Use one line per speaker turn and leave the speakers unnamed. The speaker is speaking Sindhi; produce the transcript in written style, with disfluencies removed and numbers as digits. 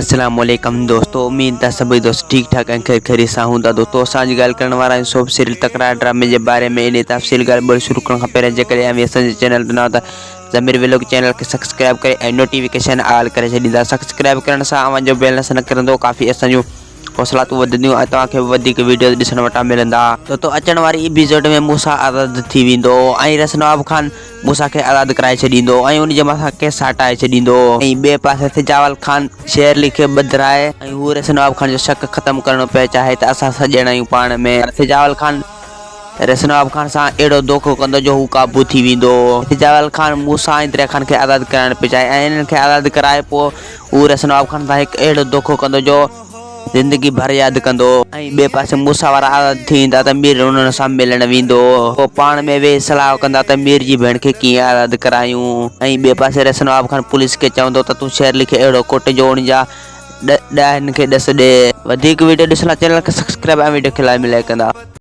السلام عليڪم دوستو اميد ته سڀئي دوست ٺيڪ ٺاڪ ۽ خير خيريت سان هوندا دوستو اسان اڄ ڳالهه ڪرڻ وارا آهيون سوپ سيريل تڪرار ڊرامي جي باري ۾ انهي تفصيل ڳالهه ٻولهه شروع ڪرڻ کان پهريان جيڪڏهن اوهين اسان جي چينل تي نوان ته ضمير ويلوگ چينل کي سبسڪرائب ڪري ۽ نوٽيفڪيشن آل ڪري ڇڏيندا سبسڪرائب ڪرڻ سان اوهان جو بيلنس نه ڪرندو ڪافي اسان جون حوصلاتون وڌنديون ۽ توهان کي به وڌيڪ وڊيوز ڏسڻ وٽان ملندا. ڇو ته اچڻ واري ايپيسوڊ ۾ موسيٰ آزاد ٿي ويندو ۽ رس نواب خان موسيٰ کي آزاد ڪرائي ڇڏيندو ۽ ان جي مٿان ڪيس هٽائي ڇڏيندو ۽ ٻئي پاسي سجاول خان شيرلي کي ٻڌرائي ۽ هو رس نواب خان جو شڪ ختم ڪرڻو پيو چاهي ته اسان سڄڻ آهيون پاڻ ۾ پر سجاول خان رس نواب خان سان اهڙو دوکو ڪندو جو هو قابو ٿي ويندو. سجاول خان موسيٰ ۽ دريا خان کي آزاد ڪرائڻ پيو چاهي ۽ انهن کي آزاد ڪرائي پوء هو رس نواب خان سان هڪ اهڙو دوکو ڪندو جو زندگي ڀر ياد ڪندو. ۽ ٻئي پاسي موسيٰ وارا آزاد ٿي ويندا ته مير انهن سان ملڻ ويندو. پوء پاڻ ۾ ويهي صلاح ڪندا ته مير جي ڀيڻ کي ڪيئن آزاد ڪرايون. ۽ ٻئي پاسي رس نواب خان پوليس کي چوندو ته تون شيرلي کي اهڙو ڪٽ جو ان جا ڏاهن کي ڏس ڏي. وڌيڪ وڊيو ڏسڻ لاء چينل کي سبسڪرائب ۽ وڊيو کي لائڪ ڪندا.